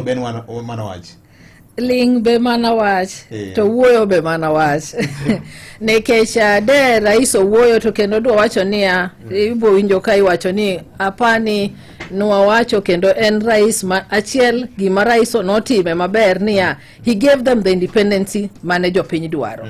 Ben mana wach. Ling be mana wach. To wuoyo be mana wach, nikech de rais owuoyo to kendo dwa wacho niya, ibo winjo ka iwacho ni apani nwawacho kendo en rais ma achiel. Gima rais notime maber niya, he gave them the independency mane jopiny dwaro,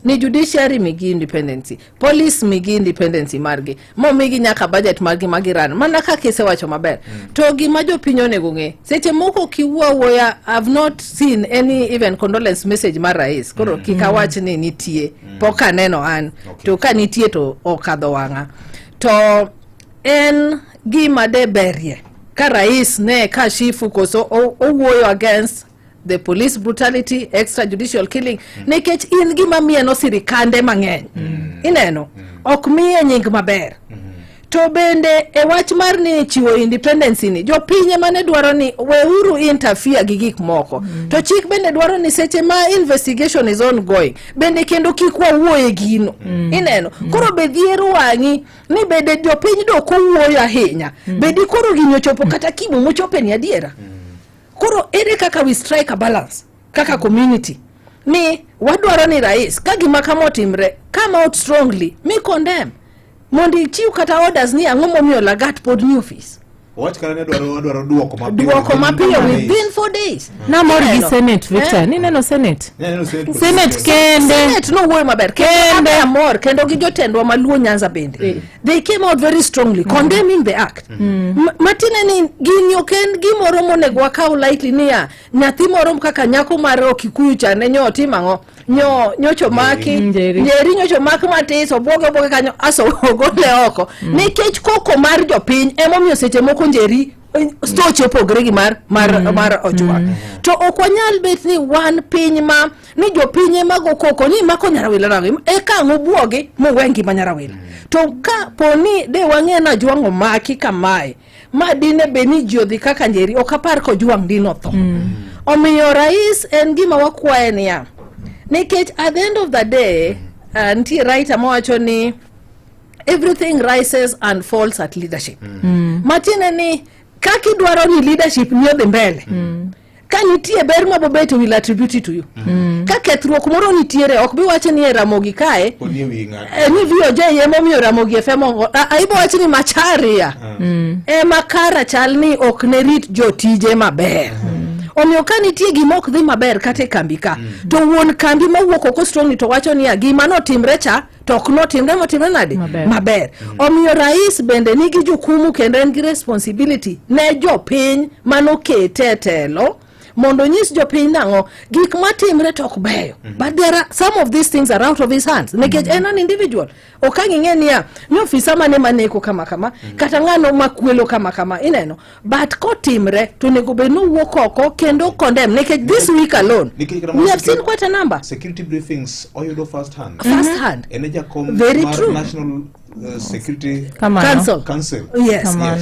ni judiciary migi independency, police migi independency margi, momigi nyaka budget margi magiran mana kaka isewacho maber. To gima jopiny onego ng'e, seche moko kiwuo awuoya, I've not seen any even condolence message mar rais koro kik awach ni nitie, pok aneno an. To ka nitie to okadho wang'a. To en gima de berie ka rais ne kashifu koso owuoyo against the police brutality, extrajudicial killing, nikech in gima mieno sirikande mang'eny ineno ok miye nying maber. To bende e wach mar ni chiwo independence ni jopiny ema ne dwaro ni weuru interfere gi gik moko, to chik bende dwaro ni seche ma investigation is ongoing bende kendo kik wawuoye gino ineno. Koro be dhier wang'i ni bende jopiny do kowuoyo ahinya, bedi koro gini ochopo kata kimo mochope ni adiera. Koro ere kaka we strike a balance kaka community ni wadwaro ni rais ka gima kama otimre, come out strongly mi condemn mondo ichiw kata orders ni ang'o momiyo Lagat pod ni office. Wach kata ne dwaro duoko mapiyo. Duoko mapiyo 4 days. Within 4 days. Namor gi Ineno? Senate, Victor. Eh? Nineno Senate? Neno Senate. Senate kende. Senate nowuoyo maber kendo amor kendo gi jotendwa maluo Nyanza bende, they came out very strongly condemning the act. Matiende ni gini ok en gimoro monego wakaw lightly, niya nyathi moro kaka nyako mar Okikuyu cha ne nyo otim ang'o, nyo nyocho maki. Njeri. Njeri nyocho maki matis, obwoge obwoge kanyo aso ogole oko nikech koko mar jopiny. Emomiyo seche moko Njeri stoche opogore gi mar Ojwang. To ok wanyal bet ni wan piny ma ni jopiny ema go koko ni mako Nyarawila nang'o, eka ang' obwogi mowe ngima Nyarawila. To ka po ni de wang'e ni Ajwang' omaki kamae, ma dine bed ni ji odhi kaka Njeri, ok apar ka Ojwang' dino tho. Omiyo rais en gima wakwaye niya, nikech at the end of the day, nitie writer mawacho ni everything rises and falls at leadership. Matiende ni kaka idwaro ni leadership ni odhi mbele, ka nitie ber mabobet, will attribute it to you. Ka kethruok moro nitiere, ok bi wacho ni e Ramogi kae Pod nie wi ng'ato. Ni VOJ emomiyo Ramogi FM aibo wach ni Macharia ema kara chal ni ok ne rit jotije maber. Omiyo ka nitie gima ok dhi maber kata e kambi ka, to wuon kambi mawuok oko strongly to wacho niya gima notimre cha to ok notimre motimre nade. Maber. Maber. Omiyo rais bende nigi jukumu kendo en gi responsibility ne jopiny manokete e telo mondo onyis jopiny nang'o gik matimre to ok beyo. But there are some of these things are out of his hands, nikech en an individual. Ok ang' ing'e niya ni ofisa mane maneko kama kama, kata ng'ano makwelo kama kama ineno, but kotimre to onego bed nowuok oko kendo condemn, nikech this week alone Nikech kata we have seen quite a number. Security briefings oyudo first hand. First hand. En e jakom Very mar true. National Security Kamano. Council. Council. Yes. Kamano.